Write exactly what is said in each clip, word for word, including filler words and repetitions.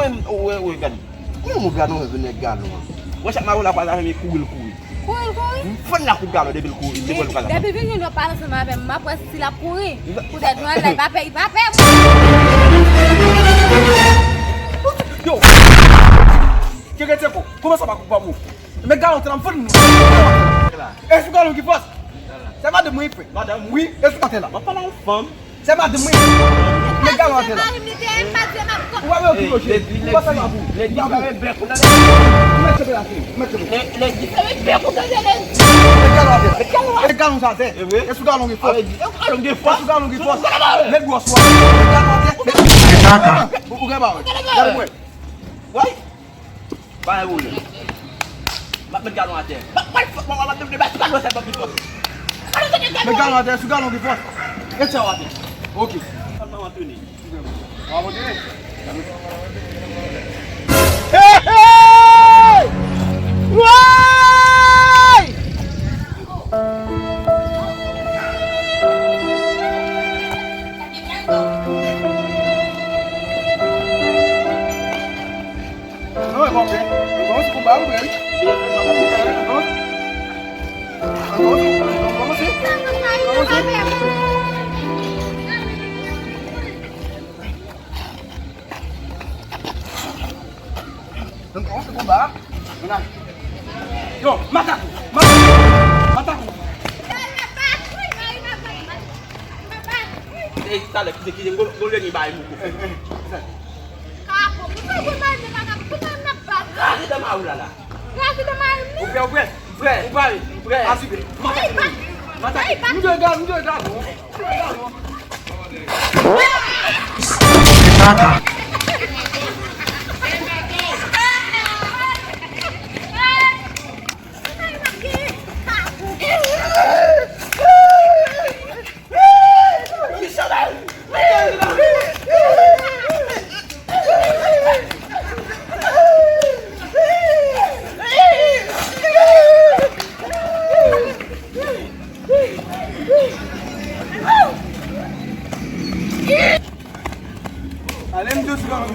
Ou wè, ou wè, gad. Kòman moun gad nou vin nèg galon an? Mwen chak mwen la kwa la, men kouri l kouri. Kouri l kouri? M fann la kou galon depi l kouri, depi l kwa la. Depi vin yon pa ansanm avè m, m ap wè si l ap kouri. Poutèt nou al la, li pa pè, li pa pè. Yo! Keke Tcheko, kòman sa pa kou pa mou? Men galon te la, m fann. E sou galon ki fòs. Se madanm mwen, frè. Madanm, wi. E sou atè la. M ap pale a yon fanm. Se madanm mwen. Men galon atè la. Ou pa wè yo ki loje. Ou pa fè la pou. Ou pa fè. Ou mèt kenbe la, frè. Ou mèt kenbe. Men galon atè la. Men galon atè. E sou galon ki fòs. E sou galon ki fòs. Met gwòs ou. Men galon atè. Ou gen ba wè. Gade mwen. Wè. Pa gen pwoblèm. M ap met galon atè. Pa, pa, pa, pa, pa, pa, pa, sou galon atè, sou galon atè, sou galon ki fòs. Met sa w atè. Ok. Sa m ap antrene. W ap antrene? Hey, hey! Woy! Non, e bon, e bon, se konba, wi. Yo, matakou, matakou, matakou. E talè, kite, kite, gon, gon leni bay mou. Kapo, pou sa gwo bay mou, pa ka, pou sa n ap bat. Kraze dan mari w la, la. Kraze dan mari m, non. Ou prè, ou prè? M prè. Ou pare? M prè. Asibe. Matakou. Matakou. M jwe gal, m jwe gal, non. M jwe gal, non. Ale, m di w sou kòman.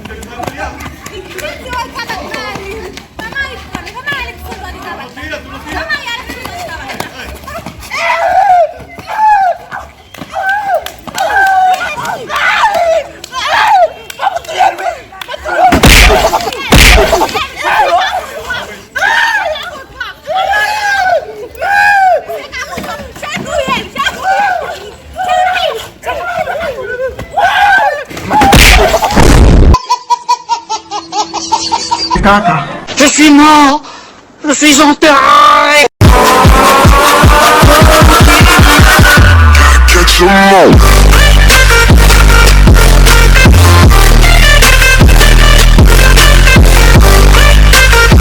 Kaka. Je suis mort. Je suis enterré. Catch 'em all.